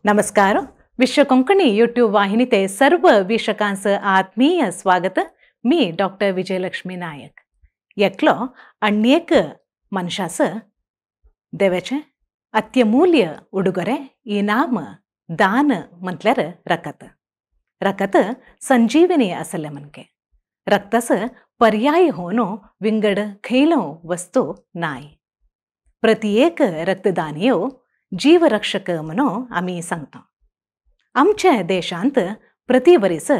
नमस्कार. विश्व कोंकणी यूट्यूब वाहिनी ते सर्व वीक्षकांचं आत्मीय स्वागत. मी डॉक्टर विजयलक्ष्मी नायक. एकलो अन्येक मनशास देवाचें अत्यमूल्य उडुगोरे इनाम दान म्हटल्यार रकत. रकत संजीवनी आसलें मनके रक्तास पर्याय होनो विंगड खंयलो वस्तू नाय. प्रत्येक रक्तदानियो जीवरक्षक म्हणून आमी सांगता. आमच्या देशांत प्रतिवरीस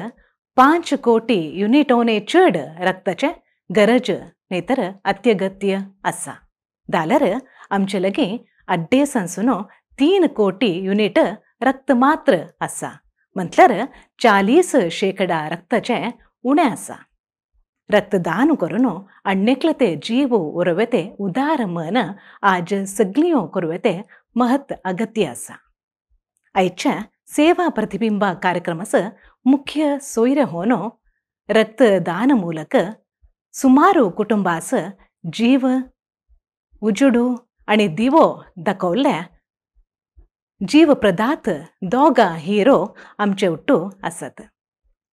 5 कोटी युनिटोने चड रक्ताचे गरज नाहीतर अत्यगत्य आसा. जाल्यार आमचे लागीं अड्डे सांसून 3 कोटी युनिट रक्त मात्र आसा, म्हटल्यार 40% रक्ताचे उणें आसा. रक्तदान करून अन्येकले ते जीव उरवेते उदार मन आज सगळ्यो करवेते महत्व अगत्य आसा. आयच्या सेवा प्रतिबिंब कार्यक्रमास मुख्य सोयरे होनो रक्तदान मूलक सुमारू कुटुंबास जीव उजुडू आणि दिवो दाखवल्ल्या जीव प्रदात दोगा हिरो आमचे उट्टू आसत.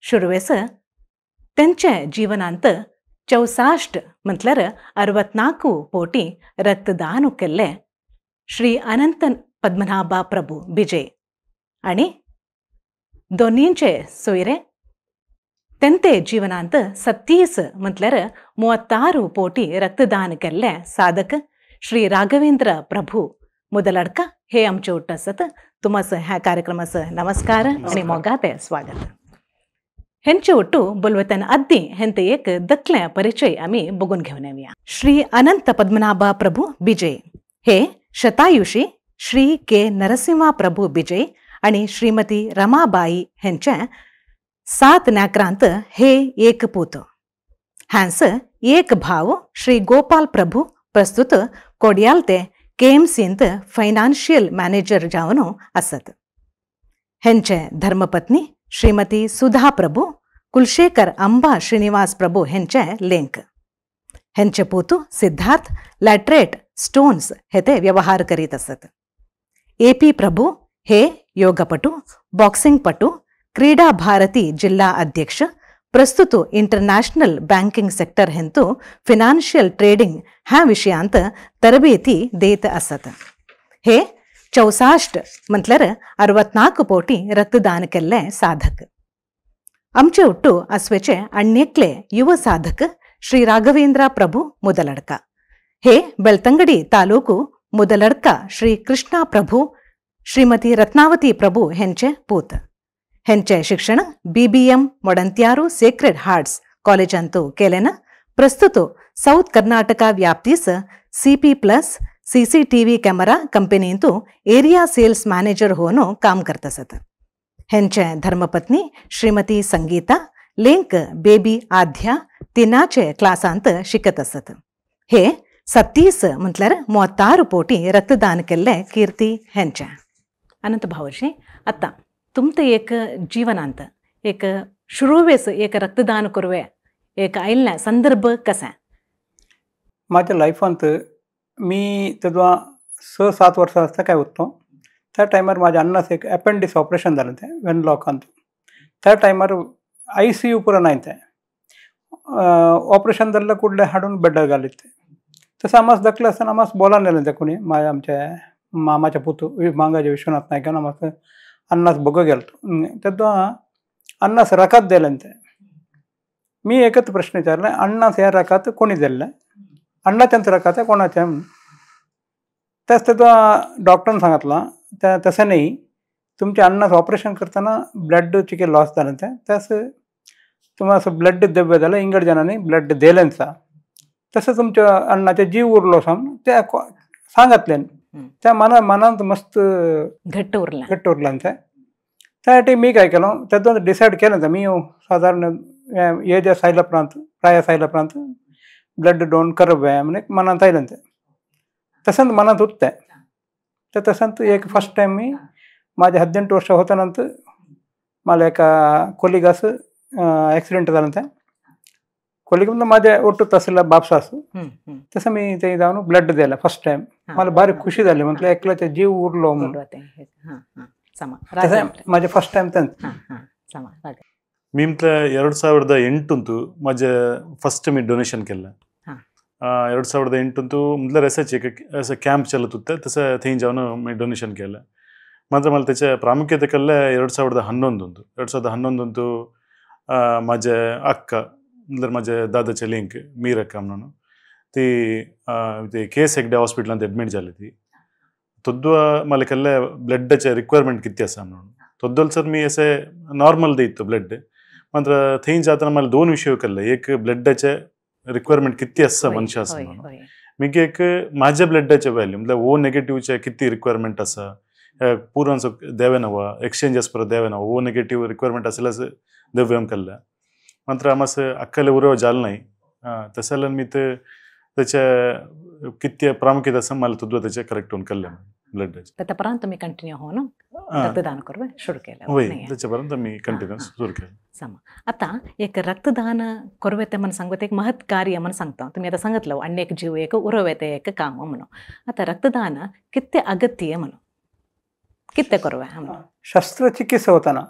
सुरवेस तेंचे जीवनांत 64 म्हटल्यार 64 कोटी रक्तदान केल्ले श्री अनंत पद्मनाभा प्रभू बिजय आणि दोन्हींचे सोयरे तेंते जीवनांत 37 म्हटल्यार 36 कोटी रक्तदान केल्ले साधक श्री राघवेंद्र प्रभू मुदलडका हे आमचे उट्ट आसत. तुमास ह्या कार्यक्रमास नमस्कार आणि मोगाते स्वागत. हेंचे ಒಟ್ಟು ಬೊಲ್ವತನ ಅದ್ದಿ ಹೆಂತ ಏಕ ದಕ್ಲೆ ಪರಿಚಯ आम्ही बघून घेऊन येऊया. श्री अनंत पद्मनाभ प्रभू बिजय हे शतायुषी श्री के नरसिंहा प्रभू बिजय आणि श्रीमती रमाबाई हेंचे 7 नाकरांत हे एक पूत. हांस एक भाव श्री गोपाल प्रभू प्रस्तुत कोडियाल ते केएमसींत फायनान्शियल मॅनेजर जावन आसत. हेंचे धर्मपत्नी श्रीमती सुधा प्रभू कुलशेखर अंबा श्रीनिवास प्रभू हेंचे लेंक. हेंचे पूतू सिद्धार्थ लॅटरेट स्टोन्स हे ते व्यवहार करीत असत. ए.पी. प्रभू हे योगपटू, बॉक्सिंगपटू, क्रीडा भारती जिल्हा अध्यक्ष, प्रस्तुत इंटरनॅशनल बँकिंग सेक्टर हेंतू फिनान्शियल ट्रेडिंग ह्या विषयांत तरबेती देत असत. हे 64 म्हटल्यार 64 कोटी रक्तदान केल्ले साधक. आमचे ಒಟ್ಟು आसवेचे अन्येकले युव साधक श्री राघवेंद्र प्रभू मुदलडका हे बेलतंगडी तालुकू मुदलडका श्री कृष्णा प्रभू श्रीमती रत्नावती प्रभू हेंचे पूत. हेंचे शिक्षण BBM Modantiyaru sacred hearts कॉलेजांतू केलेन. प्रस्तुत सौथ कर्नाटक व्याप्तीस CP+ CCTV camera कंपनींतू area sales manager होनो काम करतसत. हेंचे धर्मपत्नी श्रीमती संगीता लेंक बेबी आध्या 3 क्लासांत शिकत असत. हे 37 म्हटल्यार 36 कोटी रक्तदान केल्ले कीर्ती हेंचे. अनंत भावजी, आता तुमचं एक जीवनांत एक सुरवेस एक रक्तदान करुवे एक आयिल्लें संदर्भ कसा? माझ्या लायफांत मी तेदवा 6-7 वर्सां आसता काय उरतो त्या टायमार माझ्या अण्णास एक अपेंडिक्स ऑपरेशन जालें तें वेनलॉकांत. त्या टायमार ICU पुरो नाय तें ऑपरेशन जाल्लें कुडलें हाडून बेडार घालीत तें. तशें आमास धाकलें आसतना आमास बोलान येयलें तें कोणी माझ्या आमच्या मामाच्या पुतू मांगाचे विश्वनाथ नायकान आमास अण्णास बगो गेलो तेदो अण्णास रकात दिलें तें. मी एकच प्रश्न विचारलें, अण्णास हें रकात कोणी दिल्लें, अण्णाच्याच रकात कोणाचें? तेच तेदो डॉक्टरान सांगितलां त्या तशें न्ही, तुमच्या अण्णास ऑपरेशन करतना ब्लड चिके लॉस जालें तें, त्यास तुमा असो ब्लड देवे जाल्यार इंगड जाणांनी ब्लड दिलें सा, तशें तुमच्या अण्णाचे जीव उरलो साम त्या सांगातल्यान त्या मना मनांत मस्त घट्ट उरलें, घट्ट उरलें तें. त्यासाठी मी काय केलं तेदो डिसायड केलें तें मी सादारण एज आयल्या उपरांत प्रायस आयल्या उपरांत ब्लड डोन करप जाय म्हण एक मनांत आयलें तें. तशेंच मनांत उरतें ते. तशेंच एक फर्स्ट टायम मी माझ्या 18 वर्षां होता मला एका कोलिगास ॲक्सिडेंट जालें तें. कोलिग म्हणजे माझ्या ಒಟ್ಟು तसला बापसास तसं मी ते जावन ब्लड दिलें फर्स्ट टायम. मला भारी खुशी जाली, म्हटलं एकल्याचे जीव उरलो म्हणून. तशें म्हाजें फर्स्ट टायम तेंच. मी म्हटल्यार 2008 म्हाजें फर्स्ट मी डोनेशन केल्लें. 2008 म्हटल्यार अशेंच एक अशें कॅम्प चलत होते तशें थंय जावन मी डोनेशन केलें. मात्र मला त्याच्या प्रामुख्यते कल्ले 2011 2011 माझे अक्का म्हटल्यार माझे दादाचे लिंक मीरक्का म्हणून ती ते के एस हेगडे हॉस्पिटलांत एडमीट जाली. ती तद्वा मला कल्ले ब्लडाचे रिक्वायरमेंट किती आसा म्हणून तद्दल सर मी असे नॉर्मल दितो ब्लड. मात्र थंय जातना मला दोन विषय कल्ले, एक ब्लडाचे रिक्वायरमेंट किती आसा मनशा आसा म्हणून, मागीर एक माझ्या ब्लडाचे व्हॅल्यू म्हटल्यार ओ नेगेटिव्हचे किती रिक्वायरमेंट आसा, पूर्वांचो देवे नवा एक्सचेंज पर देवे नवा ओ नेगेटिव्ह रिक्वायरमेंट आसल्यास देव्यम कल्ले. मात्र आमास अक्कले उरव जाल नाही तसं मी ते त्याच्या किती प्रामुख्यता आसा मला तुद्वा त्याचे करेक्ट होऊन कल्ले ब्लडाचे. त्यापर्यंत तुम्ही कंटिन्यू हो ना रक्तदान करू सुरू केलं? होय, त्याच्यापर्यंत मी कंटिन्यू सुरू केलं. समा आता एक रक्तदान करूं म्हणून सांगू एक महत् कार्य म्हणून सांगता तुम्ही आता सांगितलं आणि एक जीव एक उरवते एक काम म्हणून. आता रक्तदान किती अगत्य म्हणून किती करूया? शस्त्रचिकित्सा होताना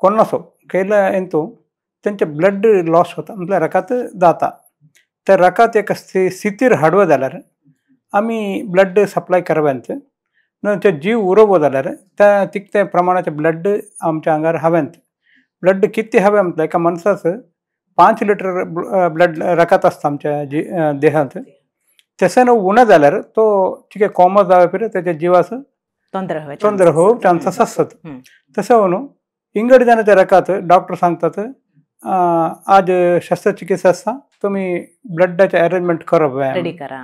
कोणासो केला ಎಂತು त्यांचे ब्लड लॉस होता म्हटल्यार रकात जाता त्या रकात एक स्थितीर हाडवा जाल्यार आमी ब्लड सप्लाय करव्यांत ते जीव उरोवो जाल्यार त्या तितल्या प्रमाणाचे ब्लड आमच्या आंगार हव्यांत. ब्लड किती हवें म्हटल्यार एका मनशाचो 5 लिटर ब्लड रकात आसता आमच्या जी देहांत. तशें उणें जाल्यार तो चिके कॉमा जावं फिर त्याच्या जिवाचो ತೊಂದರೆ ಹೋಗೋ ಚಾನ್ಸಸ್ असतात. तसं म्हणून इंगड जाण्याच्या रकात डॉक्टर सांगतात आज शस्त्रचिकित्सा आसा तुमी ब्लडाचें अरेंजमेंट करप रेडी करा.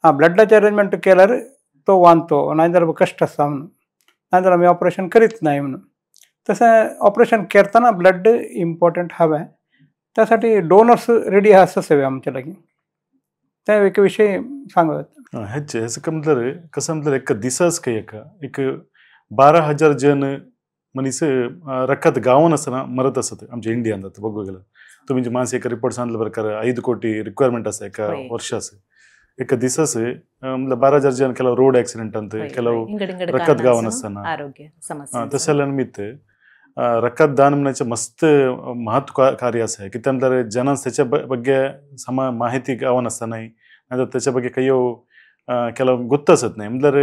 हां, ब्लडाचें अरेंजमेंट केल्यार तो वांदतो नाजाल्यार कश्ट आसा म्हणून, नाजाल्यार आमी ऑपरेशन करीत नाही म्हणून. तशें ऑपरेशन करतना ब्लड इम्पॉर्टंट हवें, त्यासाठी डोनर्स रेडी आसा आमच्या लागीं. त्या एक विषय सांगत हेच हेच म्हटल्यार कसं म्हटल्यार एक दिसाच काय एक एक 12,000 जन मनीस रक्कत गावन आसतना मरत आसत आमच्या इंडियान. आतां बघू गेल्यार तुमी मानसी एक रिपोर्ट सांगले प्रकार 5 कोटी रिक्वायरमेंट आसा एका वर्षास. एका दिसास म्हटल्यार 12,000 जन ಕೆಲವು ರೋಡ್ ಆಕ್ಸಿಡೆಂಟ್ ಅಂತ ಕೆಲವು रक्कत गावन आसतना आरोग्य समस्या तशें निमित्त रक्कत दान म्हणचे मस्त महत्व कार्य आसा. कित्याक म्हटल्यार जनांक त्याच्या ಬಗ್ಗೆ सम माहिती गावन आसतना नाजाल्यार त्याच्या ಬಗ್ಗೆ ಕೈಯೋ ಕೆಲವು ಗೊತ್ತಾಸತ್ नाही. म्हटल्यार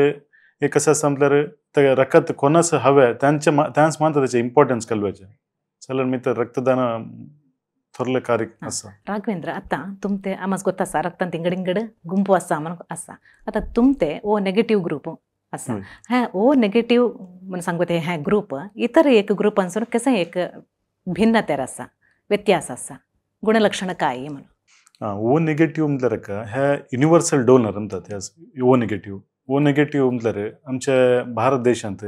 एक कसं आसा म्हटल्यार ते रक्कत कोणास हवे त्यांचे त्यांच मानता त्याचे इम्पॉर्टन्स कळवायचे. चल मी तर रक्तदान थोरले कार्य आसा. राघवेंद्र आता तुमते आमास ಗೊತ್ತಾसा रक्तान ತಿಂಗಡಿಂಗड ಗುಂಪು आसा म्हणून आसा. आता तुमते ओ नेगेटिव्ह ग्रुप आसा, हा ओ नेगेटिव्ह म्हणून सांगू ते ह्या ग्रुप इतर एक ग्रुप आसून कसं एक भिन्नतेर आसा व्यत्यास आसा गुणलक्षण काय म्हणून? ओ नेगेटिव्ह म्हटल्यार हे युनिवर्सल डोनर म्हणतात ओ नेगेटिव्ह. ओ नेगेटिव्ह म्हटल्यार आमच्या भारत देशांत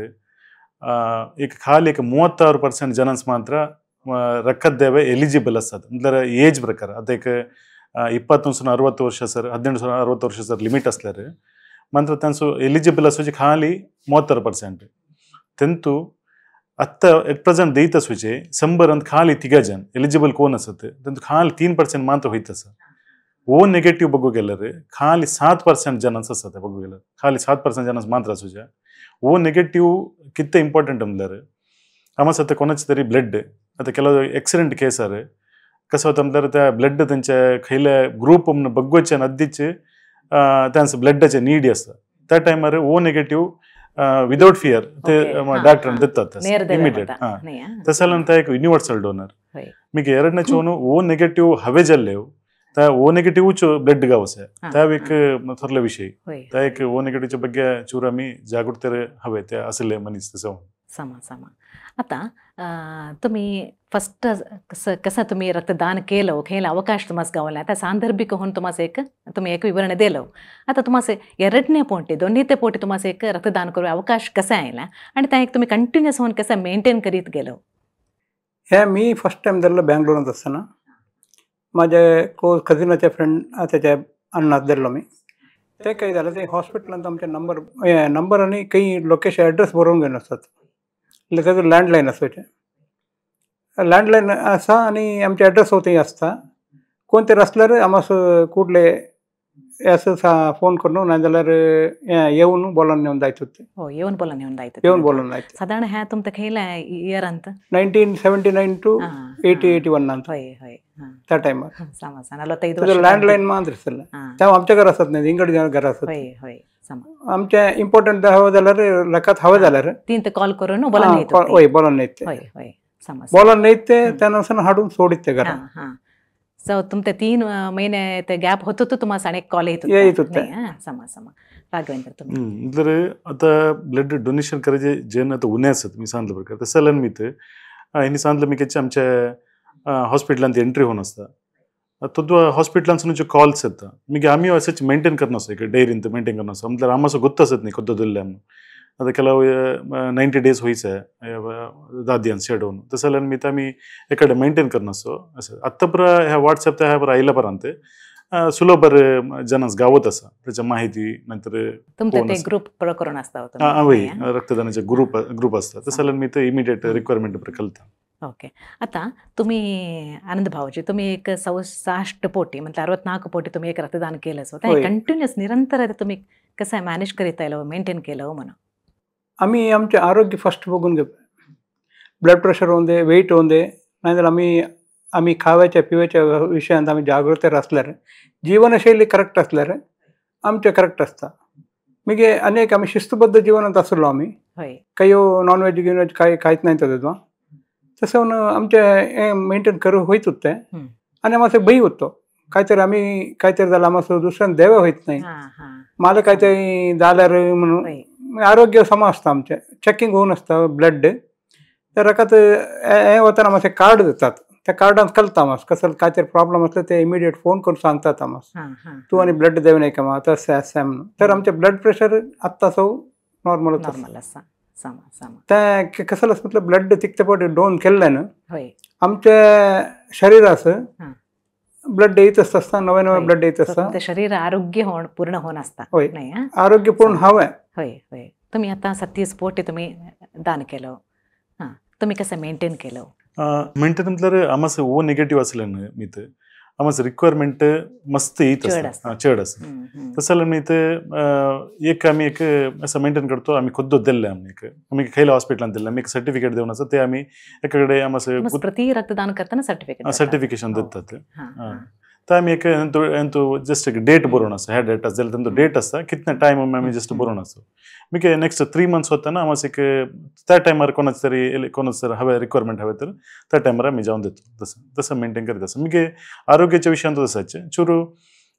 एक खाली एक 36% जनांस मात्र रक्कत देवे एलिजिबल असतात. म्हटल्यार एज प्रकार आता एक 21 60 ವರ್ಷ सर 18 60 ವರ್ಷ सर लिमिट असल्यार मात्र त्यांचो एलिजिबल आसूचे खाली 36%. तेंतू आत्ता एट प्रेझेंट देत आसूचे 100 खाली 3 जन एलिजिबल कोण आसत तेंतू खाली 3% मात्र होयत आसा. ओ नेगेटिव्ह बघू गेल्यार खाली 7% जनांच आसता. बघू गेल्यार खाली 7% जनांच मात्र आसूचे. ओ नेगेटिव्ह कितें इम्पॉर्टंट म्हटल्यार आमास आतां कोणाचे तरी ब्लड आतां ಕೆಲವು एक्सिडेंट केसार कसं होता म्हटल्यार त्या ब्लड तेंचे खंयले ग्रूप म्हणून बगोवचे नद्दीच त्यांचं ब्लडाचे नीड आसता. त्या टायमार ओ नेगेटिव्ह विदाउट फियर ते डॉक्टर दितात इमिडिएट. हां, तसं एक युनिवर्सल डोनर. मागीर ಎರಡನೇ चोನು ओ नेगेटिव्ह हवे जाल्ले त्या ओ नेगेटिव्हच ब्लड गावसे त्या एक थोरले विषय. त्या एक ओ नेगेटिव्हच्या ಬಗ್ಗೆ चूर आमी जागृत हवे ते असले मनीस तसं. समा समा आता तुम्ही फर्स्ट कसं तुम्ही रक्तदान केलं खेळ अवकाश तुम्हाला गावला आता सांदर्भिक होऊन तुम्हाला एक तुम्ही एक विवरण दिलं. आता तुम्हाला ಎರಡನೇ पोटी दोन्ही ते पोटी तुम्हाला एक रक्तदान करू अवकाश कसा आयला आणि त्या एक तुम्ही कंटिन्युअस होऊन कसं मेंटेन करीत गेलो? हे मी फर्स्ट टाइम धरलं बँगलोरात असताना माझ्या क्लोज कझिनाच्या फ्रेंड त्याच्या अण्णात धरलो मी. ते काही झालं ते हॉस्पिटलांत आमचे नंबर नंबर आणि काही लोकेशन ॲड्रेस बरोवन घेवन आसतात. ताजो लँडलायन आसचे लँडलायन आसा आनी आमचे एड्रेस थंय आसता. कोण तरी आसल्यार आमस कुडले असं फोन करून नाही जाल्यार येवन बोलावन नेवन जायत होते. हो, येवन बोलावन नेवन जायत, येवन बोलावन जायत. साधारण ह्या तुमचं खेळला इयर अंत 1979 टू 80-81 ಅಂತ. होय होय, त्या टायमार समा 45 लँडलाईन मात्र आसलें, तेव्हा आमच्या घर असत नाही, इंगड घर असत. होय होय, आमचे इम्पॉर्टंट हवं जाल्यार लकात हवं जाल्यार तीन कॉल करून बोलावन येत. होय, बोलावन येते. होय होय, बोलावन येते, त्यानंतर हाडून सोडिते घर. ಸೊ तुमचे 3 महिने ते गॅप होतो तो तुम्हाला एक कॉल येत होते. समा समा राघवेंद्र तुम्ही म्हणजे आता ब्लड डोनेशन करायचे जेन आता उणे असत मी सांगलं बरं का, तसं मी ते ह्यांनी सांगलं मी की आमच्या हॉस्पिटलांत एंट्री होऊन असता तो हॉस्पिटलांसून जे कॉल्स येतात मी आम्ही असंच मेंटेन करणं असं एक डायरींत मेंटेन करणं असं म्हटल्यार आम असं गुत्त असत नाही ಕೊದ್ದೊದಿಲ್ಲ आता ಕೆಲವು 90 डेज होईच आहे दादियान शेडोन तसं मी तर आम्ही एकडे मेंटेन करणं असो असं आत्ता पुरा ह्या व्हॉट्सअप त्या ह्या आयला पर्यंत सुलभ जनास गावत असा त्याच्या माहिती नंतर तुमचं ते ग्रुप करून असता वय रक्तदानाचे ग्रुप ग्रुप असतात तसं मी ते इमिडिएट रिक्वायरमेंट कळतं. ओके, आता तुम्ही आनंद भाऊजी तुम्ही एक 66 पोटी म्हणजे 64 पोटी तुम्ही एक रक्तदान केलं होतं कंटिन्युअस निरंतर तुम्ही कसं मॅनेज करीत आलो मेंटेन केलं म्हणून? आम्ही आमचे आरोग्य फस्ट बघून घेतो, ब्लड प्रेशर होऊन दे, वेट होऊन दे, नाही आम्ही आम्ही खाव्याच्या पिव्याच्या विषयांत आम्ही जागृत असल्यार जीवनशैली करेक्ट असल्यार आमचे करेक्ट असता. मगे अनेक आम्ही शिस्तबद्ध जीवनात असलो आम्ही काही नॉनव्हेज गिनव्हेज काही खायत नाही तसं तसं आमचे मेंटेन करू होईत होते आणि आम्हाला भय होतो काहीतरी आम्ही काहीतरी झालं आम्हाला दुसऱ्यांना देवा होत नाही मला काहीतरी झाल्यार म्हणून आरोग्य सम असतं आमचे चेकिंग होऊन असतं ब्लड त्या रकात हे होताना आम्हाला कार्ड देतात त्या कार्डात कळतं आम्हाला कसं काहीतरी प्रॉब्लेम असलं ते इमिडिएट फोन करून सांगतात आम्हाला तू आणि ब्लड देऊ नाही का मग तसं असं म्हणून. तर आमचे ब्लड प्रेशर आत्ता सौ नॉर्मल होतं. त्या कसं म्हटलं ब्लड तिकते डोन केलं ना आमच्या शरीराचं ब्लड येत असतं नवे नवे ब्लड येत असतं शरीर आरोग्य होण पूर्ण होऊन असतं. होय, आरोग्य पूर्ण हवं. होय होय, तुम्ही आता 37 पोटी तुम्ही दान केलं, हां तुम्ही कसं मेंटेन केलं? मेंटेन म्हटल्यार आम्हाला ओ निगेटिव्ह असल्यानं मी ते आम्हाला रिक्वायरमेंट मस्त येत असतं चढ असतं तसं मी ते एक आम्ही एक असं मेंटेन करतो आम्ही खुद्द दिले आम्ही एक आम्ही खयला हॉस्पिटलान दिलं आम्ही एक सर्टिफिकेट देऊन असं ते आम्ही एकाकडे आम्हाला प्रति रक्तदान करताना सर्टिफिकेट सर्टिफिकेशन देतात. तर आम्ही एक जस्ट एक डेट बरोवन असतो ह्या डेट जाल्यार तेंचो डेट आसता कितने टायम आमी जस्ट बरोवन आसतो मागीर नेक्स्ट 3 मंथ्स वतना आमकां एक त्या टायमार कोणाच तरी कोणाच तर हवे रिक्वायरमेंट हवे तर त्या टायमार आमी जावन देतो तसं तसं मेंटेन करीत आसा. मागीर आरोग्याच्या विशयांत तसाच चुरू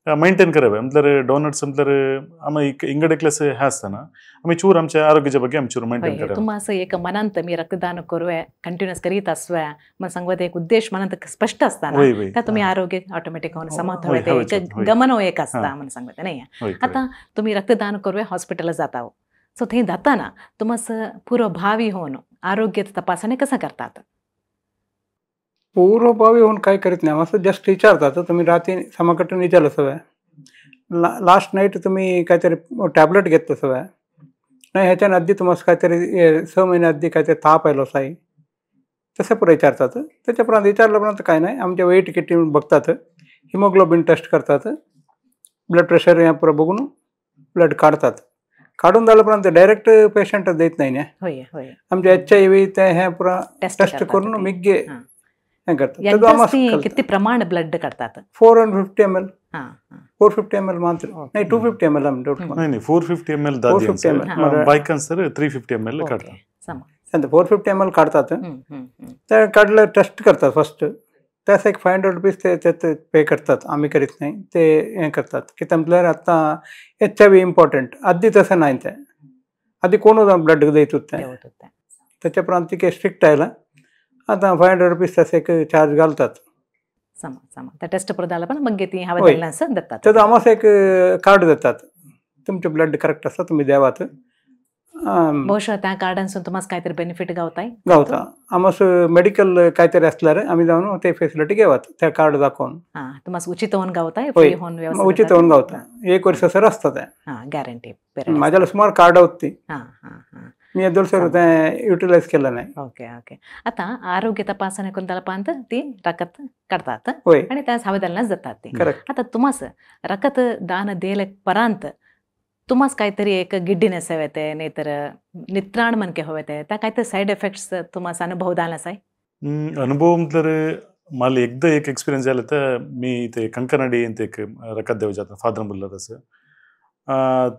मेंटेन करावे म्हटल्यार डोनर्स म्हटल्यार आमी इंगड एकलेस हे आसतना आमी चूर आमच्या आरोग्याच्या ಬಗ್ಗೆ आमी चूर मेंटेन करावे. तुम्हा असं एक मनांत मी रक्तदान करूया कंटिन्युअस करीत असव्या मग सांगत एक उद्देश मनांत स्पष्ट असताना त्या तुम्ही आरोग्य ऑटोमॅटिक होऊन समर्थ होते एक गमन एक असता म्हणून सांगत नाही. आता तुम्ही रक्तदान करूया हॉस्पिटलला जाता सो थंय जाताना तुम्हाला पूर्वभावी होऊन आरोग्य तपासणी कसं करतात? पूर्वभावी होऊन काय करीत नाही असं जस्ट विचारतात तुम्ही रात्री समाकटून विचारलं सगळं लास्ट नाईट तुम्ही काहीतरी टॅबलेट घेतलं सगळं नाही ह्याच्या आधी तुम्हाला काहीतरी 6 महिने आधी काहीतरी ताप आलो साई तसं पुढे विचारतात. त्याच्यापर्यंत विचारल्यापर्यंत काय नाही आमच्या वेट किती बघतात हिमोग्लोबिन टेस्ट करतात ब्लड प्रेशर या पुरं बघून ब्लड काढतात काढून झाल्यापर्यंत डायरेक्ट पेशंट देत नाही ना आमच्या HIV ते हे पुरा टेस्ट करून मिग्गे हे करतात. किती प्रमाण ब्लड काढतात? 450 ml 450 ml मात्र नाही 250 ml नाही नाही 450 ml दादी बायकांसर 350 ml काढतात 450 ml काढतात ते काढलं टेस्ट करतात फर्स्ट त्यास एक 500 रुपीज ते त्यात पे करतात आम्ही करीत नाही ते हे करतात की म्हटल्यार आता HIV important आधी तसं नाही ते आधी कोण ब्लड देत होते त्याच्यापर्यंत ते स्ट्रिक्ट आयला आता 500 रुपीज तसे एक चार्ज घालतात. टेस्ट पण मग ती देतात त्याचं आम्हाला एक कार्ड देतात तुमचे ब्लड करेक्ट असतात तुम्ही द्यावात बहुशः त्या कार्डांसून तुम्हाला काहीतरी बेनिफिट गावताय गावता आम्हाला मेडिकल काहीतरी असल्यार आम्ही जाऊन ते फॅसिलिटी घेवात त्या कार्ड दाखवून तुम्हाला उचित होऊन गावताय फ्री होऊन व्यवस्थित उचित होऊन गावता 1 वर्ष सर असतात गॅरंटी माझ्याला सुमार कार्ड होती. हां हां हां मी येदोळसर तें युटिलायज केलें नाही. ओके ओके आतां आरोग्य तपासणी करून दलपांत ती रकत काडतात हय आनी त्या सावधानाच जातात ती. करेक्ट. आतां तुमास रकत दान देले परांत तुमास काहीतरी एक गिड्डीनेस येते नाही तर नित्राण मनके होते त्या काहीतरी सायड इफेक्ट्स तुमास अनुभव दान असाय? अनुभव म्हटल्यार मला एकदा एक एक्सपिरियन्स झाला तर मी ते कंकनाडी ते एक रकत देव जाता फादर म्हणलं तसं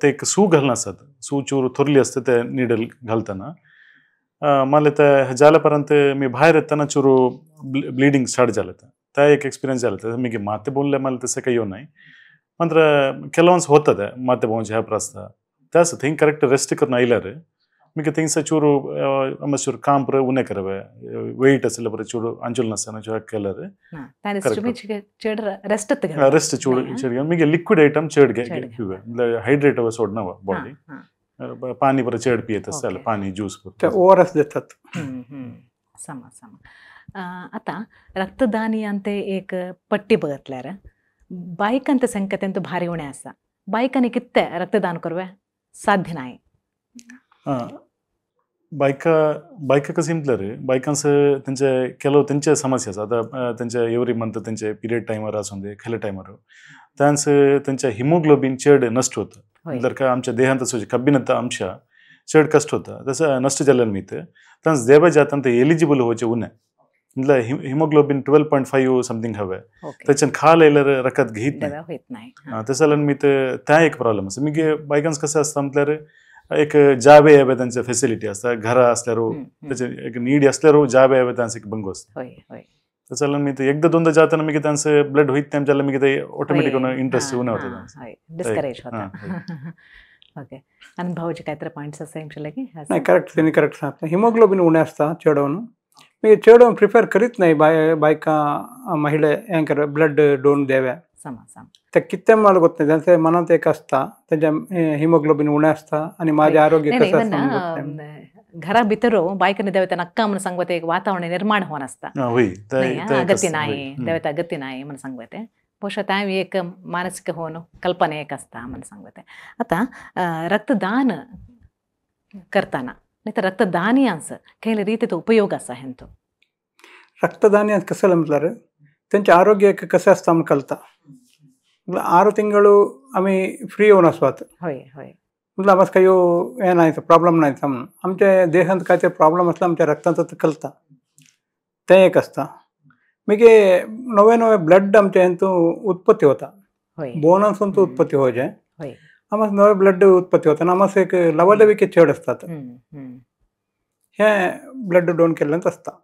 ते एक सू घालून असतात, सू चूर थोरली असते ते निडल घालताना मला त्या जाल्यापर्यंत मी बाहेर येताना चुरू ब्लिडिंग स्टार्ट झालं त्या एक एक्सपिरियन्स झाला. तर मी माते बोलले मला तसं काही येऊ नाही मात्र ಕೆಲವೊಂದು ಹೋಗ್ತದೆ ಮಾತೆ ಬೋಂಜ್ ಹ್ಯಾಪ್ರ असता त्यास थिंग करेक्ट रेस्ट करून आयल्यार मी थिंगसा चूರು चूರು ಕಾಂಪ್ರ ಉನೆ करवे वेट असेल बरं चूರು अंचुल नसताना चूर केल्यार रेस्ट रेस्ट चूड चेड मीगे liquid item चेड hydrate away सोडनव body पाणी बरं चेड पियत असेल पाणी ज्यूस ओ आर एस देतात. सम सम आता रक्तदानी अंते एक पट्टी बघितल्यार बायकांत संख्या तेंतु भारी उणें आसा, बायकांनी कितें रक्तदान करवे साध्य नाही. बायका बायका कशी म्हटल्यार बायकांस तेंचे ಕೆಲವು तेंचे समस्या आसा. आतां तेंचे एवरी मंथ तेंचे पिरियड टायमार आसूं दे खंयल्या टायमार त्यांस तेंचे हिमोग्लोबीन चड नश्ट होता म्हटल्यार काय आमच्या देहांत आसूं कब्बिनांत अंश चड कश्ट होता तसं नश्ट जाल्ल्यान मीत त्यांस देवा जातान ते एलिजिबल होवचे उणें म्हटल्यार हिमोग्लोबीन 12.5 समथिंग हवे त्याच्यान खाल आयल्यार रकत घेत नाही तशें जाल्यार मीत त्या एक प्रॉब्लेम आसा. मागीर बायकांस कशें आसता म्हटल्यार एक जावे यावे त्यांचे फॅसिलिटी असता घरा असल्यार त्याचे एक नीड असल्यार जावे यावे त्यांचे एक बंगो असता. तशें जाल्यार मी ते एकदा दोनदा जाताना मागीर त्यांचे ब्लड होईत टायम जाल्यार मागीर ते ऑटोमॅटिक इंट्रस्ट उणें वता त्यांचे डिस्करेज होता. ओके आनी भाऊजी काय तर पॉइंट्स आसा हेमचे लागीं? नाही करेक्ट, तेणी करेक्ट सांगता. हिमोग्लोबीन उणें आसता चेडोवन मागीर चेडोवन प्रिफर करीत नाही बायकां महिला हें कर ब्लड डोन देवे ते कितें मला गोत नाही त्यांचे मनात एक असता त्यांच्या हिमोग्लोबीन उणें आसता आनी माझे आरोग्य कसं आसता घरा भितर बायकांनी देवता नक्का म्हणून सांगवते एक वातावरण निर्माण होऊन असता अगत्य नाही देवता अगत्य नाही म्हणून सांगवते ಬಹುಶಃ ತಾವು एक मानसिक होऊन कल्पना एक असता म्हणून सांगवते. आता रक्तदान करताना नाही तर रक्तदानी असं काही रीतीचा उपयोग असा हेंतो? रक्तदानी कसं म्हटल्यार त्यांचे आरोग्य कशें आसता म्हणून कळता. 6 ತಿಂಗಳು आमी फ्री येवन आसवात हय हय म्हटल्यार आमकां कांय हें ना प्रॉब्लम ना म्हणून आमच्या देहांत काय ते प्रॉब्लम आसल्यार आमच्या रक्तांत कळता तें एक आसता. मागीर नवे नवे ब्लड आमच्या हेतून उत्पत्ती होता बोनासून उत्पत्ती होवचें आमकां नवे ब्लड उत्पत्ती होता आनी आमकां एक लवलविके चड आसतात हे ब्लड डोन केल्ल्यान आसता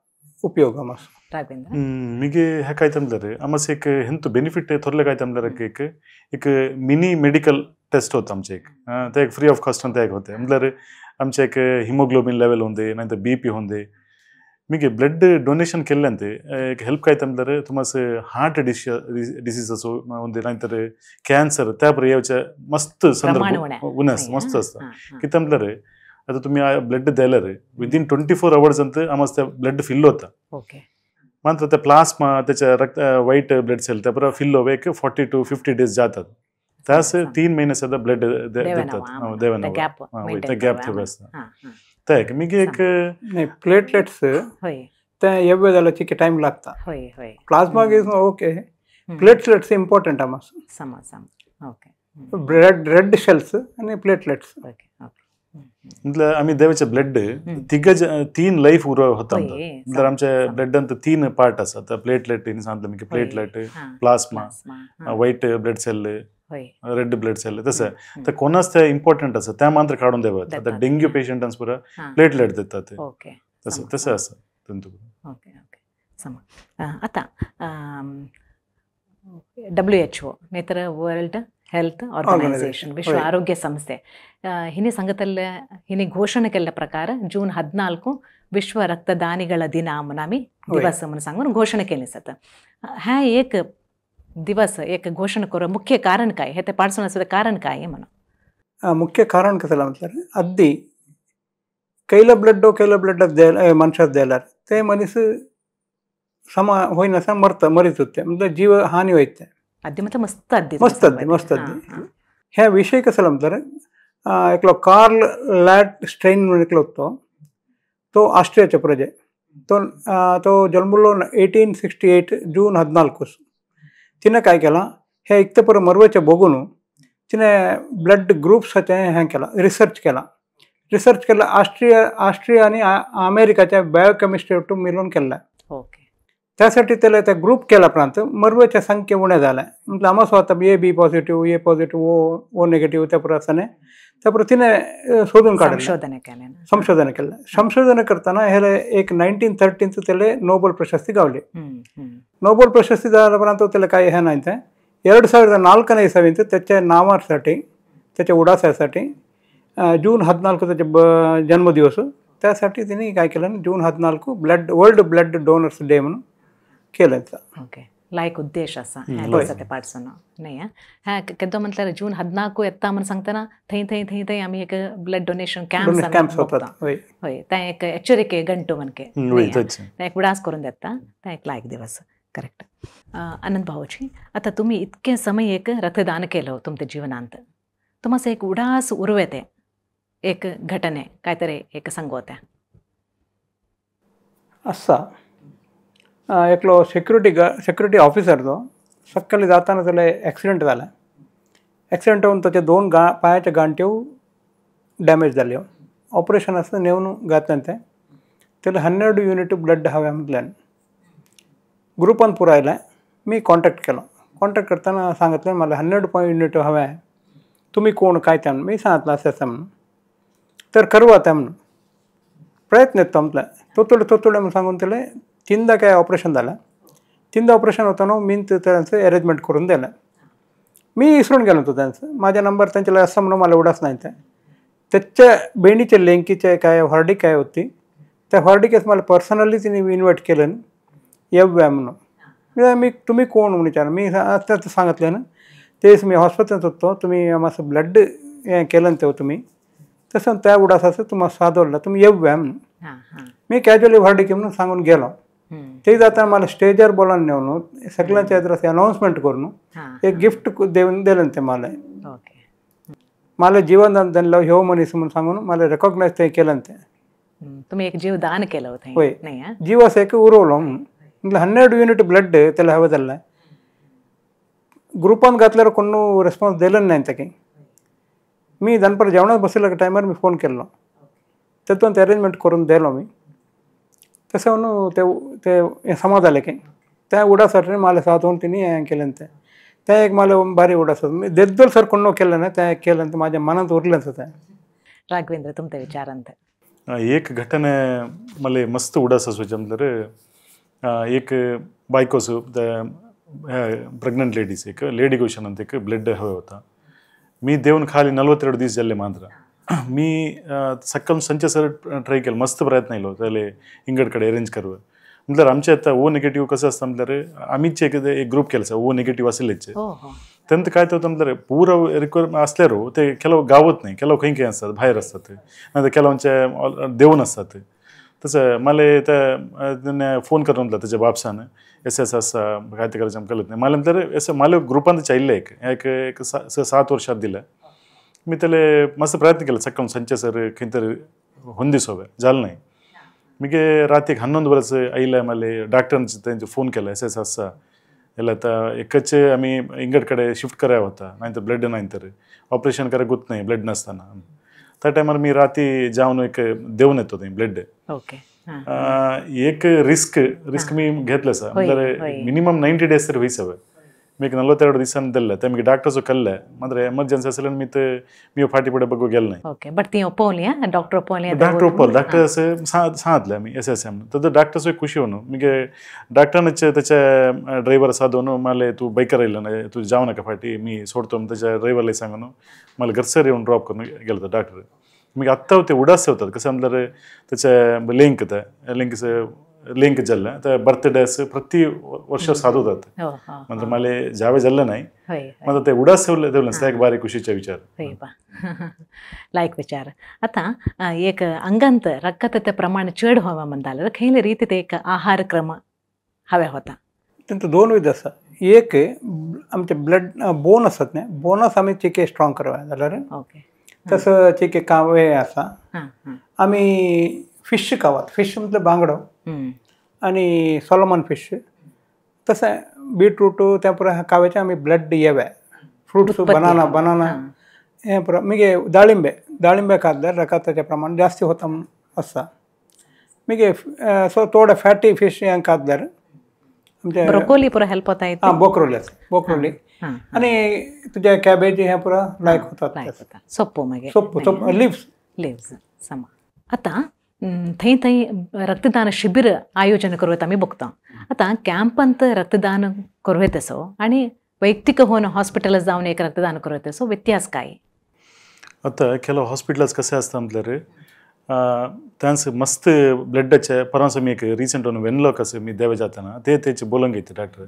उपयोग आमकां. मीगे हे काय म्हटल्यार आमकां एक हेंतु बेनिफीट थोरले काय म्हटल्यार एक एक मिनी मेडिकल टेस्ट होता आमचे एक ते एक फ्री ऑफ कॉस्ट ते एक होते म्हटल्यार आमचे एक हिमोग्लोबीन लेवल होंदे नाही तर बीपी होंदे. मीगे ब्लड डोनेशन केल्ल्यान एक हेल्प काय म्हटल्यार तुमास हार्ट डिसीज असो होंदे नाही तर कॅन्सर त्या पर येवचे मस्त संदर्भ उणें आसता मस्त आसता. कितें म्हटल्यार आता तुम्ही ब्लड दिल्यार विदीन 24 आवर्स अंत आमकां ते ब्लड फिल होता. मात्र ते प्लास्मा त्याच्या रक्त व्हाईट ब्लड सेल त्या पर फिल होवे एक 40 to 50 days जातात त्यास 3 महिने सुद्धा ब्लड देतात देवना ते गॅप थोडं असता ते एक मी एक नाही प्लेटलेट्स ते येवे जाल्यार चिके टायम लागता. Plasma is okay, platelets important आमकां. सम सम ओके रेड रेड शेल्स आनी प्लेटलेट्स. म्हटल्यार आमी देवाचे ब्लड तिग 3 लायफ उर होता म्हटल्यार आमच्या ब्लडांत 3 पार्ट आसा. प्लेटलेट सांगतलें मागीर platelet plasma white blood cell red blood cell तसं तर कोणाच ते इम्पॉर्टंट आसा त्या मात्र काडून देवत. आतां डेंग्यू पेशंटांस पुरा प्लेटलेट दितात तसं तसं आसा तेंतू. ओके ओके सम आतां WHO नाहीतर वर्ल्ड हेल्थ ऑर्गनायझेशन विश्व आरोग्य संस्थे हिने सांगतल्ले हिने घोषಣೆ केल्ल्या प्रकार जून 14 विश्व रक्तदानिಗಳ ದಿನ म्हणून आमी दिवस म्हणून सांगून घोषणा केली जाता. हा एक दिवस एक घोषणा करून मुख्य कारण काय हे ते पाडसून सुद्धा कारण काय म्हणून? मुख्य कारण कसं म्हटल्यार अद्दी कैला ब्लड कैला ब्लड मनशाक दिल्यार ते मनीस समा होईनासतना मरता मरीत होते म्हणजे जीव हानी होईत. अद्दी म्हटल्यार मस्त अद्दी मस्त अद्दी मस्त अद्दी. ह्या विषय कसं म्हटल्यार एकलो कार्ल लॅट स्ट्रेन म्हणून एकलो होतो, तो ऑस्ट्रियाचे प्रजे. तो तो जन्मलो 1868 जून 14. तिने काय केलां, हे इकते पर मरवेचे बघून तिने ब्लड ग्रुप्साचें हें केलां, रिसर्च केलां. रिसर्च केला ऑस्ट्रिया ऑस्ट्रिया आणि अमेरिकाच्या बायोकेमिस्ट्री ಒಟ್ಟು मिळून केला. ओके. त्यासाठी त्याला त्या ग्रुप केला प्रांत मरवेच्या संख्या उणे झाल्या. म्हटलं आम्हा स्वतः A B positive, A positive, O O negative त्या प्रकाराने त्या तिने शोधून काढलं, संशोधन केलं. संशोधन केलं. संशोधन करताना ह्याला एक 1913 त्याला नोबेल प्रशस्ती गावली. नोबेल प्रशस्ती झाल्यापर्यंत त्याला काही हे नाही. ते 2004 इसावींत त्याच्या नावासाठी, त्याच्या उडासासाठी जून 14 त्याचे जन्मदिवस, त्यासाठी तिने काय केलं, जून 14 blood world blood donors day म्हणून केलं. ओके, लायक उद्देश असा ते पाडसो नाही. हा केदो म्हटल्यार जून 14 येता म्हणून सांगतना थंय थंय थंय थंय आमी एक ब्लड डोनेशन कॅम्प होतात. हय, ते एक एचरिके गंटू म्हणके ते एक उडास करून देता, ते एक लायक दिवस. करेक्ट. आनंद भाऊजी, आता तुम्ही इतके समय एक रक्तदान केलं तुमच्या जीवनांत, तुम्हाला एक उडास उरवेते एक घटने काहीतरी एक सांगोत्या असा. एकलो सेक्युरिटी ऑफिसर तो सकाळी जाताना त्याला ॲक्सिडेंट झाला. ॲक्सिडेंट होऊन त्याच्या 2 पायाच्या गांठ्यो डॅमेज झाले. ऑपरेशन असं नेऊन घातलं ते त्याला 12 युनिट ब्लड हव्या म्हटल्यान ग्रुपान पुरायला मी कॉन्टॅक्ट केलो. कॉन्टॅक्ट करताना सांगितलं मला 12 युनिट हव्या आहे, तुम्ही कोण काय त्या मी सांगितलं असं असं म्हणून, तर करू आता म्हणून प्रयत्न येतो म्हटलं. तोतोडे तोतोडे म्हणून सांगून त्याला 3दा काय ऑपरेशन झालं. 3दा ऑपरेशन होताना मी त्यांचं अरेंजमेंट करून दिलं. मी विसरून गेलो होतो त्यांचं, माझा नंबर त्यांच्याला असं म्हणून मला एवढाच नाही. त्याच्या बहिणीच्या लेंकीचे काय हॉर्डी काय होती, त्या हॉर्डिकेस मला पर्सनली तिने इन्व्हाइट केलं येऊया म्हणून. मी तुम्ही कोण म्हणून विचारलं. मी आता सांगितलं ना तेच मी हॉस्पिटलात होतो, तुम्ही माझं ब्लड केलं तेव्हा तुम्ही तसं त्या उडासाचं तुम्हाला साधवलं, तुम्ही येऊया म्हणून. मी कॅज्युअली हॉर्डिके म्हणून सांगून गेलो. ते जाताना मला स्टेजर बोलायला नेऊन सगळ्यांच्या एद्रास अनाऊन्समेंट करून एक गिफ्ट देऊन दिलं ते मला. मला जीवनदान दिलं ह्यो मनीस म्हणून सांगून मला रेकॉग्नाइज ते केलं ते. तुम्ही एक जीवदान केलं होतं. होय, जीवास एक उरवलं म्हणून. म्हटलं 12 युनिट ब्लड त्याला हवं झालं. ग्रुपान घातल्यावर कोण रेस्पॉन्स दिलं नाही त्या काही. मी दनपार जेवणात बसलेल्या टायमावर मी फोन केलो, त्यातून ते अरेंजमेंट करून दिलो मी. तसं म्हणून ते ते समाज आले की त्या उडासाठी मला साथ होऊन तिने केलं ते. त्या एक मला भारी उडास मी देद्दल सर कोण केलं नाही त्या केलं ते माझ्या मनात उरलंच होतं. राघवेंद्र, तुमच्या विचारांत एक घटने मला मस्त उडास असूचे म्हटल्यार एक बायकोस प्रेग्नंट लेडीज एक लेडी क्वेश्चन ಅಂತ एक ब्लड हवे होता. मी देऊन खाली 42 दीस जाल्ले मात्र मी सक्कम संचे सर ट्राय केलं, मस्त प्रयत्न येयलो त्याले इंगड कडेन अरेंज करू म्हटल्यार. आमचे आतां ओ नेगेटीव कसं आसता म्हटल्यार आमीच एक एक ग्रूप केला ओ नेगेटीव आशिल्लेच. तेंत काय जाता म्हटल्यार पूरा रिक्वायरमेंट आसल्यार ते ಕೆಲವು गावत नाही, ಕೆಲವು खंय खंय आसतात भायर आसतात, नातर ಕೆಲवांचे देवून आसतात. तसं मला त्या फोन करून म्हटलं त्याच्या बापसान एस एस आसा काय ते करायचं आमकां कळत नाही. मला म्हटल्यार एस मला ग्रुपान चालले एक एक एक 7 वर्षात दिलं. मी त्याला मस्त प्रयत्न केला सक्कम संचे सर खंय तरी ಹೊಂದಿಸೋವೆ झालं नाही. मीगे रातीक 11 वरस आयले मला डॉक्टरांचे त्यांचे फोन केला एस एस आसा ಎಲ್ಲ आता एकच आम्ही इंगड कडे शिफ्ट कराय होता, नाही तर ब्लड नाही तर ऑपरेशन करायला होत नाही ब्लड नसताना. त्या टायमार मी राती जाऊन एक देऊन येतो ते ब्लड. ओके. एक रिस्क रिस्क मी घेतलं सर म्हणजे मिनिमम 90 डेज तरी होईसावे. मी एक 42 दिवसांनी दिलं ते मी डॉक्टरचो कल्ले मात्र एमर्जन्सी असेल मी ते मी फाटी पुढे बघू गेलो नाही. ओके, बट ती ओपवली डॉक्टर ओपवली डॉक्टर ओपवलं डॉक्टर असं सांगितलं मी एस एस एम तर डॉक्टरचो खुशी होणं मी डॉक्टरनच त्याच्या ड्रायव्हर साधून मला तू बाईकर येईल ना तू जाऊ नका फाटी मी सोडतो त्याच्या ड्रायव्हरला सांगून मला घरसर येऊन ड्रॉप करून गेलं होतं डॉक्टर. मी आत्ता ते उडास होतात कसं म्हटलं त्याच्या लिंक लिंक लिंक झालं तर बर्थडे प्रति वर्ष साधवतात म्हणजे मला जावे झालं नाही मात्र ते उडास ठेवलं एक बारी खुशीचा विचार. लायक विचार. आता एक अंगांत रक्तते प्रमाण चड व्हावा म्हणताल खंयले रीती ते एक आहार क्रम हव्या होता. त्यांचं दोन विध आसा. एक आमचे ब्लड बोन असत न्ही, बोनस आमी चिके स्ट्रॉंग करवा जाल्यार ओके तसं एक काम हे आसा. आमी फिश खावात, फिश म्हटल्यार बांगडो आनी सोलोमन फिश, तशें बीटरूट त्या पुरा खाव्याचे आमी ब्लड येवे फ्रुट्स बनाना बनाना हें पुरा. मागीर दाळिंबे दाळिंबे खातल्यार रकाताचें प्रमाण जास्ती होता म्हूण आसा. मागीर सो थोडे फॅटी फिश हें खातल्यार आमचे ब्रोकोली पुरा हेल्प होता. हां बोक्रोली आसा, बोक्रोली आनी तुजे कॅबेज हें पुरा लायक होतात. सोप्पो मागीर सोप्पो सोप्पो लिव्स लिव्स समा. आतां थंय थंय रक्तदान शिबीर आयोजन करूं येता आमी बघता. आतां कॅम्पांत रक्तदान करूं येता सो आनी वैಯಕ್ತಿक होऊन हॉस्पिटल जावन एक रक्तदान करूं येता सो व्यत्यास काय? आतां ಕೆಲವು हॉस्पिटल्स कशें आसता म्हटल्यार त्यांचं मस्त ब्लडाचे परवास आमी एक रिसंट ಒಂದು ವೆನ್ಲಾಕ್ आसा मी देवे जाताना ते तेचे बोलूंक येते डॉक्टर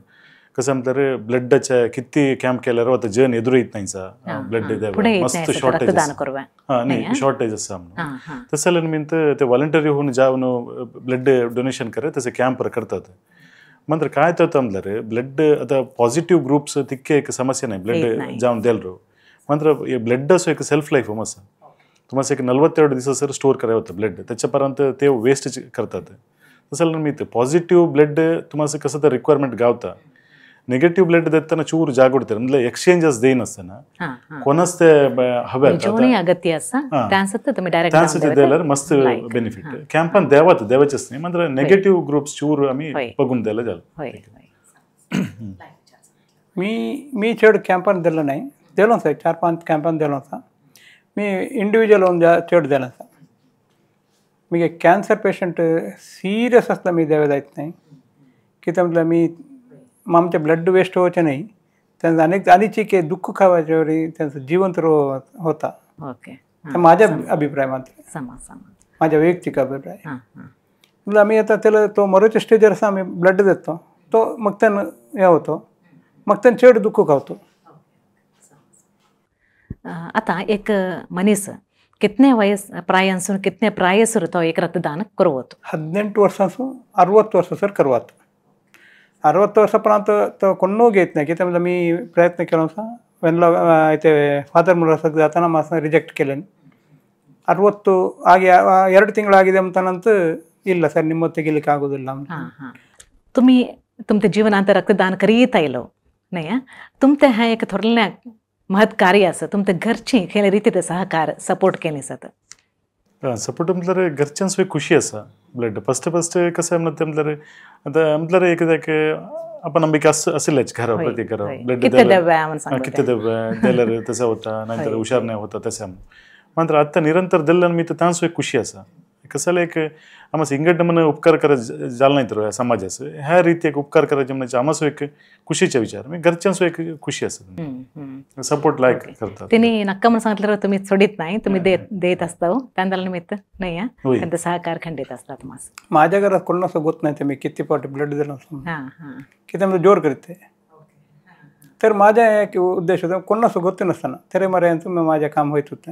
कसं म्हटल्यार ब्लडाचे किती कॅम्प केल्यार आतां जन एदुरू येत नाही सा ब्लड देवे मस्त शॉर्टेज हां न्ही शॉर्टेज आसा म्हणून. तशें जाल्यार मीन ते वॉलंटरी होऊन जावन ब्लड डोनेशन करे तशें कॅम्प करतात. मात्र काय जाता म्हटल्यार ब्लड आतां पॉझिटिव्ह ग्रुप्स तितके एक समस्या नाही ब्लड जावन देल. मात्र ब्लड एक सेल्फ लाईफ आसा, तुम्हाला एक 42 दिवस सर स्टोर करावं होतं ब्लड, त्याच्यापर्यंत ते वेस्ट करतात. तसं जाल्यार मी पॉझिटिव्ह ब्लड तुम्हाला कसं तर रिक्वायरमेंट गावता. नेगेटिव्ह ब्लड देताना चूर जागृत म्हणजे एक्सचेंजस देईनासतना कोणाच ते हवे अगत्य आसा त्यांचं दिल्यार मस्त बेनिफिट. कॅम्पान देवात देवाचेच नाही, मात्र नेगेटिव्ह ग्रुप्स चूर आम्ही बघून द्यायला झालं. मी मी चड कॅम्पान दिलं नाही, दिलो आसा 4-5 कॅम्पान दिलो आसा. मी इंडिविज्युअल होऊन चड दिलो आसा. मागीर कॅन्सर पेशंट सिरियस आसता मी देवे जायत नाही, कितें म्हटल्यार मी आमचें ब्लड वेस्ट वचें न्ही, त्यांचं आनीक आनीक दुःख खावाचे वरी त्यांचं जिवंत होता. ओके, माझ्या अभिप्राय मात्र, माझ्या वैयक्तिक अभिप्राय. म्हटल्यार आमी आतां त्याला तो मरोच्या स्टेजीर आसा आमी ब्लड देतो तो मग त्यान हें होतो, मग त्यान चड दुःख खावतो. आता एक मनीस कितने वयस प्रायांसून कितने प्रायसर तो एक रक्तदान करवतो? 18 वर्सांसून 60 वर्सां सर करवात. 60 वर्सां तो कोणूय घेत नाही. कितें म्हटल्यार मी प्रयत्न केलो आसा वेन्ला ते फादर मुलासाक जाताना मातसो रिजेक्ट केलें. 60 ಆಗಿ 2 ತಿಂಗಳಾಗಿದೆ ಅಂತಾನಂತ ಇಲ್ಲ ಸರ್ ನಿಮ್ಮ ತೆಗಿಲಿಕ್ಕೆ ಆಗೋದಿಲ್ಲ ಅಂತ. तुम्ही तुमच्या जीवनांत रक्तदान करीत आयलो नाही तुमचे हा एक थोडल्या महत् कार्य आसा, तुमच्या घरची खेळ रीती सहकार सपोर्ट केले जात? सपोर्ट म्हटल्यार घरच्यांक खुशी आसा. ब्लड फस्ट फस्ट कसं म्हणटा म्हटल्यार आतां म्हटल्यार एक एक आपण ನಂಬಿಕೆ असेलच घरा प्रत्येक घरा ब्लड किती दिल्यार तसं होता नाहीतर हुशार नाही होता तसं. मात्र आत्ता निरंतर दिल्यान मी तांचो एक खुशी आसा. कसं एक आमचं इंगड म्हणून उपकार करत जाल नाही तर समाजाचं ह्या रीती एक उपकार करायचे म्हणजे आमचो एक खुशीचा विचार, मी घरच्यांचो एक खुशी आसा, सपोर्ट लायक करतात. त्यांनी नक्का म्हणून सांगितलं तुम्ही सोडित नाही, तुम्ही देत असता त्यांना निमित्त नाही त्यांचा सहकार खंडित असतात. माझ्या घरात कोणाच होत नाही ते मी किती पाट ब्लड दिलं किती म्हणजे जोर करते तर माझ्या एक उद्देश होता कोणाच गोत नसताना तरी मरे माझ्या काम होत होते.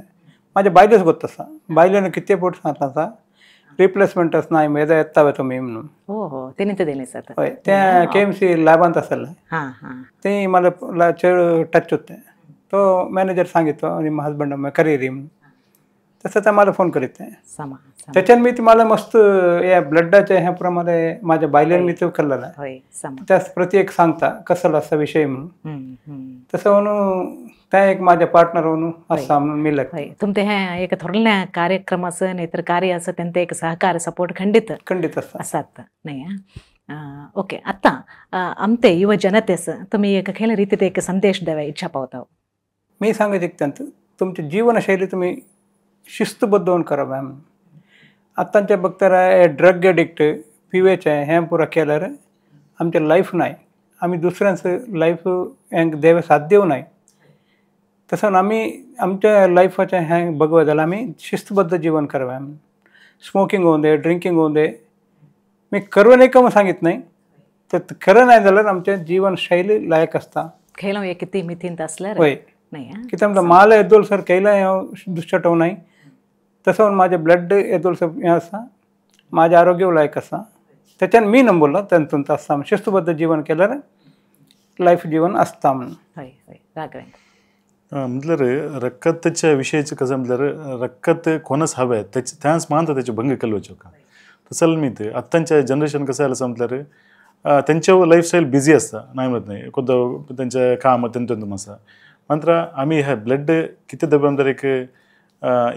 माझ्या बायलेच गोत आसा, बायलेन किती पोट सांगता आसा रिप्लेसमेंटच नाही मेदा येतावे तुम्ही म्हणून. हो हो ते दिले सर. हय ते KMC लॅबांत आसले ते मला चड टच होते. तो मॅनेजर सांगितलं ನಿಮ್ಮ हजबंड करीरी म्हणून, तसं ते मला फोन करीत. त्याच्यान मी मला मस्त या ब्लडाचे ह्या प्रमाणे माझ्या बायलेन मी ते केलेलं आहे त्यास प्रति एक सांगता कसं असा विषय म्हणून. तसं म्हणून त्या एक माझ्या पार्टनर म्हणून असा म्हणून मी लागतो. तुमचे हे एक थोडल्या कार्यक्रमाचं नाहीतर कार्य असं त्यांचे एक सहकार सपोर्ट खंडित खंडित असतात नाही. ओके, आता आमते युव जनतेस तुम्ही एक खेळ रीतीत एक संदेश द्यावा इच्छा पावता? मी सांगायचे त्यांचं तुमची जीवनशैली तुम्ही शिस्तबद्ध होऊन करा मॅम. आत्ताच्या बघताना ड्रग ॲडिक्ट पिवेचे हे पुरा केल्यार आमचें लायफ नाही, आमी दुसऱ्यांचं लायफ हेंक देवे साथ दिवं नाही. तसं आमी आमच्या लायफाचें हें बघवं जाल्यार आमी शिस्तबद्ध जीवन करावें. स्मोकिंग होऊन दे, ड्रिंकिंग होऊन दे, मी करू नाही का सांगित नाही, तर खरं नाही जाल्यार आमचें जीवनशैली लायक आसता. खेळ किती मितींत असल्यार हय कितें म्हणटा माल येदोळ सर केला हांव दुश्चटो नाही, तसं माझें ब्लड येदोळ सर हें आसा, माझें आरोग्य लायक आसा. त्याच्यान मी नंबरलो तातूंत आसता शिस्तबद्ध जीवन केल्यार लायफ जीवन आसता म्हणून. हय हय राघवेंद्र. म्हटल्यार रक्कतच्या विशयाचे कसं म्हटल्यार रक्कत कोणच हवे त्याचे त्याच मानता त्याचे भंग कलवचे का तसं मी ते आत्तांच्या जनरेशन कसं आलं म्हटल्यार त्यांच्या लाईफस्टाईल बिझी असता नाही म्हणत नाही कोणतं त्यांचं काम त्यांचं आसा मात्र आम्ही हे ब्लड किती दबे म्हटल्यार एक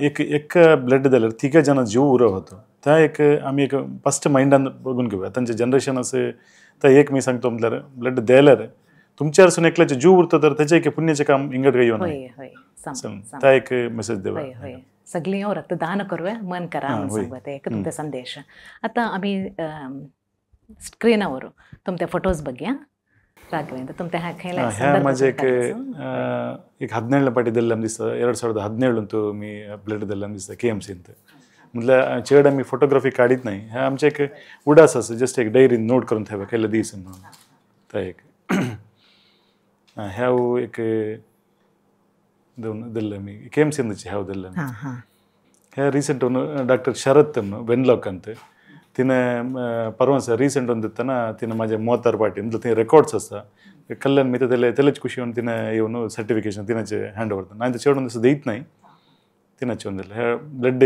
एक एक ब्लड दिल्यार तिघा जण जीव उरो होतो त्या एक आम्ही एक फस्ट माइंडान बघून घेऊया त्यांचे जनरेशन असे तर एक मी सांगतो म्हटल्यार ब्लड द्यायला तुमच्यावर एकल्याचे जीव उरतो तर त्याचे एक पुण्याचे काम इंगड काही येऊ त्या एक मेसेज देवा सगळी रक्तदान करूया मन करा सांगत एक तुमचा संदेश. आता आम्ही स्क्रीनावर तुमचे फोटोज बघूया. राघवेंद्र तुमच्या ह्या माझे एक एक 17 पाटी दिल्लं दिसतं 2017 अंतू मी ब्लड दिल्लं दिसतं KMC ಅಂತ. म्हटलं चेड आम्ही फोटोग्राफी काढीत नाही ह्या आमचे एक उडास असं जस्ट एक डायरी नोट करून ठेवा केलं दिस म्हणून त्या एक ह्या एक दोन दिल्लं मी KMC ह्याव दिल्लं. ह्या ರೀಸೆಂಟ್ ಡಾಕ್ಟರ್ ಶರತ್ ವೆನ್ಲಾಕ್ ಅಂತ तिने परवास रिसेंट ಒಂದು दितना तिने माझे 36 पाटी म्हणजे ते रेकॉर्ड्स असता कल्याण मी त्याला त्यालाच खुशी होऊन तिने येऊन सर्टिफिकेशन तिनाचे हँड ओव्हर नाही तर चेड असं देत नाही तिनाचे ಒಂದಿಲ್ಲ. ह्या ब्लड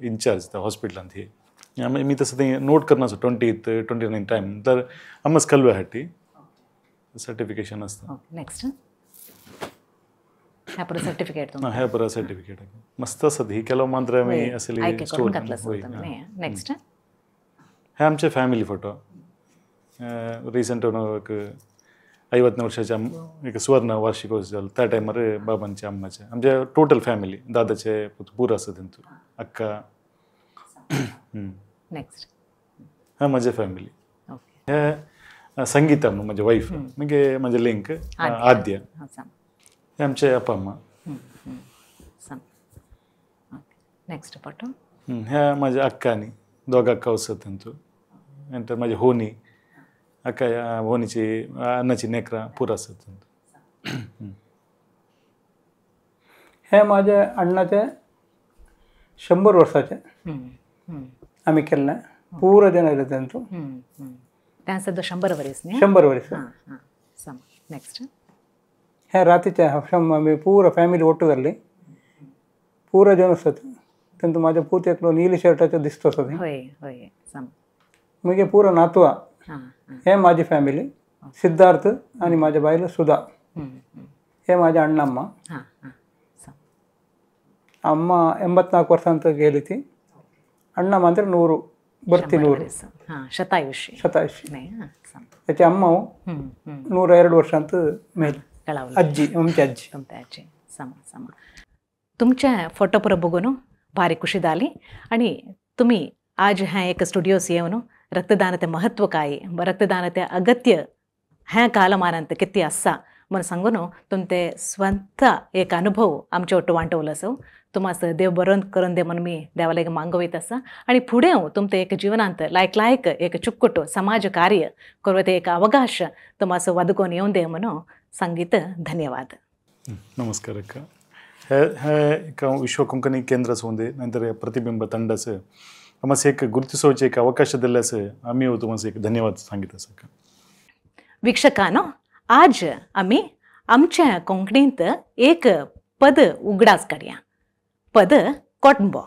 इन्चार्ज त्या हॉस्पिटलांत हे मी तसं ते नोट करणार 20th 29 time तर आमच कलवे हाटी सर्टिफिकेशन असतं. नेक्स्ट ह्या पर सर्टिफिकेट ह्या पर सर्टिफिकेट मस्त असत ही केलं मात्र मी असेल स्टोर. नेक्स्ट हे आमचे फॅमिली फोटो रिसेंट एक 50 वर्षाच्या एक सुवर्ण वार्षिकोत्सव झालं त्या टायमार बाबांचे अम्माचे आमचे टोटल फॅमिली दादाचे पूर असं त्यांचं अक्का. नेक्स्ट हा माझे फॅमिली. हे संगीता माझे वाईफ म्हणजे माझे लिंक आद्य हे आमचे अप्पा अम्मा. नेक्स्ट फोटो ह्या माझ्या अक्का आणि दोघं अक्का असत त्यांचं नंतर माझे होनी अक्का होनीची अन्नाची नेकरा पुरा असत. हे माझ्या अण्णाचे 100 वर्षाचे आम्ही केलं पूरा जण आले त्यांचं त्यांचं 100 वर्ष 100 वर्ष. नेक्स्ट हे रातीचे आम्ही पूरा फॅमिली ಒಟ್ಟು जाल्ली पूरा जण असत त्यांचं माझ्या पूत एकलो नीली शर्टाचे दिसतो असत मागीर पुरा नातवा. हे माझी फॅमिली सिद्धार्थ आणि माझ्या बायल सुधा. हे माझ्या अण्णम्मा अम्मा 84 वर्षांत गेली ती. अण्णा मात्र 100 ಬರ್ತಿ 100 ಶತಾಯುಷಿ ಶತಾಯುಷಿ. त्याची अम्मा 102 वर्षांत मेली. आजी आमची आजी तुमच्या आजी सम सम. तुमच्या फोटो पुरो बघून भारी खुशी झाली आणि तुम्ही आज ह्या एक स्टुडिओस येऊन रक्तदानाचे महत्त्व काय रक्तदानाचे अगत्य ह्या कालमानांत किती आसा म्हणून सांगून तुमचे स्वतः एक अनुभव आमचे ಒಟ್ಟು वांटवलं असो. तुम्हास देव बरोवन करून दे म्हणून मी देवाला एक मागवत आसा आणि फुडें तुमचे एक जीवनांत लायक लायक एक चुक्कुट समाज कार्य करवते एक अवकाश तुम्हास वदकोन येवन दे म्हणून सांगीत धन्यवाद. नमस्कार अक्का. हे हे एक विश्व कोंकणी केंद्र होते नंतर प्रतिबिंब ತಂಡचं आम्हाला एक गुरुतिसोचे एक अवकाश दिल्यास आम्ही तुम्हाला एक धन्यवाद सांगित आसा. वीक्षकानो आज आम्ही आमच्या कोंकणींत एक पद उगडास काडया. पद कोटंबो.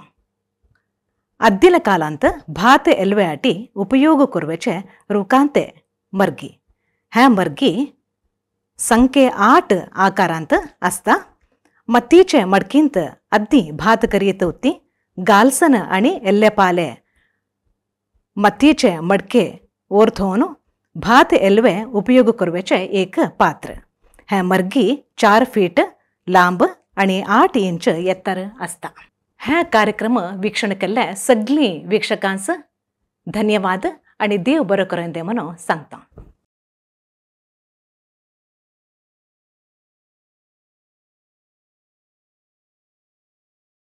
आद्दिल कालांत भात एलव्याटी उपयोग करवेचे रुकांते मर्गी. ह्या मर्गी संख्ये 8 आकारांत आसता. मत्तीचे मडकींत अद्दी भात करीत होती गालसन आणि एल्लेपाले मत्तीचे मडके ओर्थोन भात एलवे उपयोग करवेचे एक पात्र. हे मर्गी 4 फीट लांब आणि 8 इंच एत्तर आसता. हे कार्यक्रम वीक्षण केल्ले सगळी वीक्षकांस धन्यवाद आणि देव बरो करून दे म्हणून सांगता.